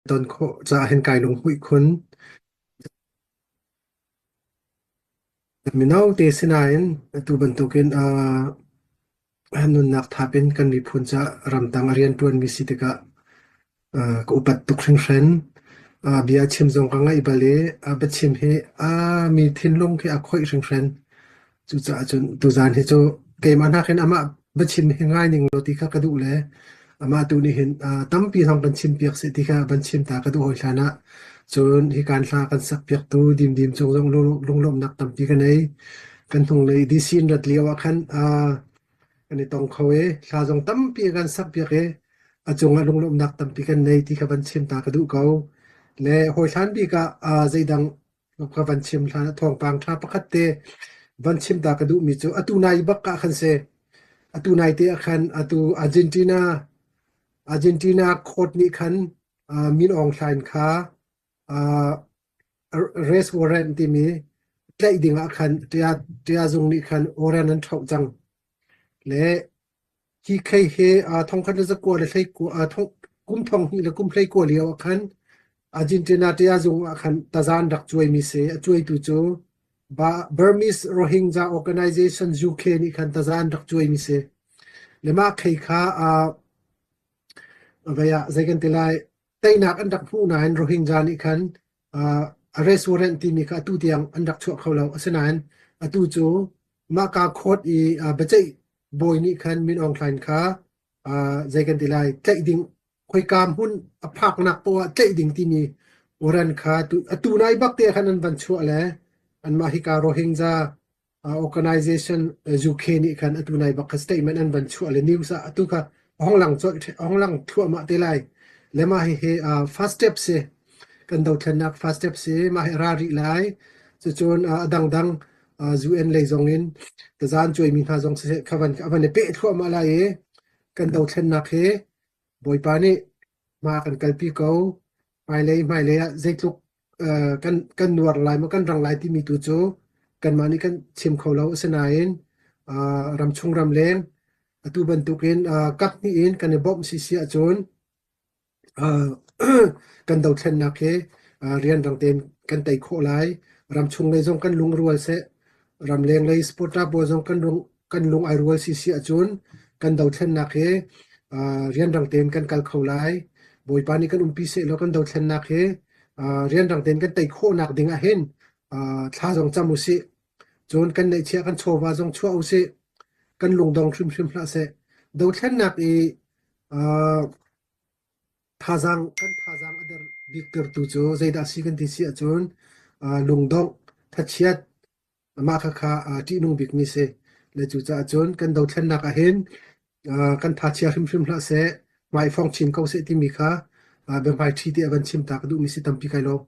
Ton khawh caah hin kai lunghmuih khun. Mino te sinain atu bantukin uh, nunnak thap in kan miphun caah ramtang a rianṭuanmi si tikah uh, ka upat tuk hringhran. Uh, bia chim zong ka ngaih bal i a biachim hi a mi thinlung khi a khoih hringhran. Cucaah cun tuzaan hi cu keimah nakin amah biachim hi ngai ning law ti kha ka duh le amah tu nih hin uh, tampi zong kan chimpiak seh ti kha van chim ta ka duh hawi hlan ah cun hi kan hla kan sakpiaktu Dimdim cung zong lunglawmhnak tampi ka nei. Kan hnunglei DC in rat lio ah khan uh, kan i tong kho i hla zong tampi kan sakpiak i a cungah lunglawmhnak tampi kan nei ti kha van chim ta ka duh ko. Le hawi hlan bik ah uh, zeidang ka van chim hlan ah thawngpang ṭha pakhat te van chim ta ka duhmi cu atu nai bak ah khan si. Atu nai te ah khan atu Argentina Argentina court nih khan uh, Min Aung Hlaing kha uh, arrest warrant timi tlaih ding ah khan ṭia ṭia zung nih khan warrant an ṭhoh cang. Le Hi khei hi thongkhat le zakua le hleikua kum thong hnih le kum hleikua lio ah khan Argentina ṭiazung ah khan tazan rak cuaimi si. A cuaitu cu Burmese Rohingya Organization UK nih khan tazan rak cuaimi si. Le mah khei kha vei ah zei kan ti lai teinak an rak hmuh nain Rohingya nih khan arrest warrant timi kha atu tiang an rak chuah kho lo. Asinain atu cu mahka court i biaceih bawi nih khan Min Aung Hlaing kha zei kan ti lai tlaih ding khoika hmun a phaknak poah ah tlaih ding timi warrant kha atu nai bak te khan an van chuah le anmah hika Rohingya organization UK nih khan atu nai bak kha statement an van chuah le news ah atu kha hong lang colh hong lang thluahmah te lai le mah hihi first step si kan dothlennak first step si mah hi ra rih lai cucun a dangdang UN lei zong in tazan cuaimi hna zong siseh kha van a van i peh thluahmah lai i kan dothlennak hi Bawipa nih hma kan kalpi ko hmailei hmailei ah zeitluk kan kan nuar lai maw kan rang lai timi tu cu kanmah nih kan chim kho lo asinain ramchung ramleng atu bantukin kap hnih in kan i bawmh si si ahcun Kan dothlennak hi rianrang tein kan tei khawh lai. Ramchung lei zong kan lungrual seh. Ramleng lei supporter pawl zong kan lung kan lung ai rual sisi ahcun kan dothlennak hi rianrang tein kan kal kho lai. Bawipa nih kan umpi sehlaw kan dothlennak hi rianrang tein kan tei khawhnak ding ah hin thla zong cam usih. Cun kan neihchiah kan chawva zong chuah usih. Kan lungdong hrimhrim hlah seh. Dothlennak i Thazaang kan thazaang a der biktertu cu zeidah a si kan ti si ahcun lungdongh, thachiat, mah khakha ṭihnung bikmi si. Le cucaah cun kan dothlennak ahhin kan thachia hrimhrim hlah seh, hmai fong chin ko seh timi kha biahmaiṭhi te a van chim ta ka duhmi si tampi kai lawm.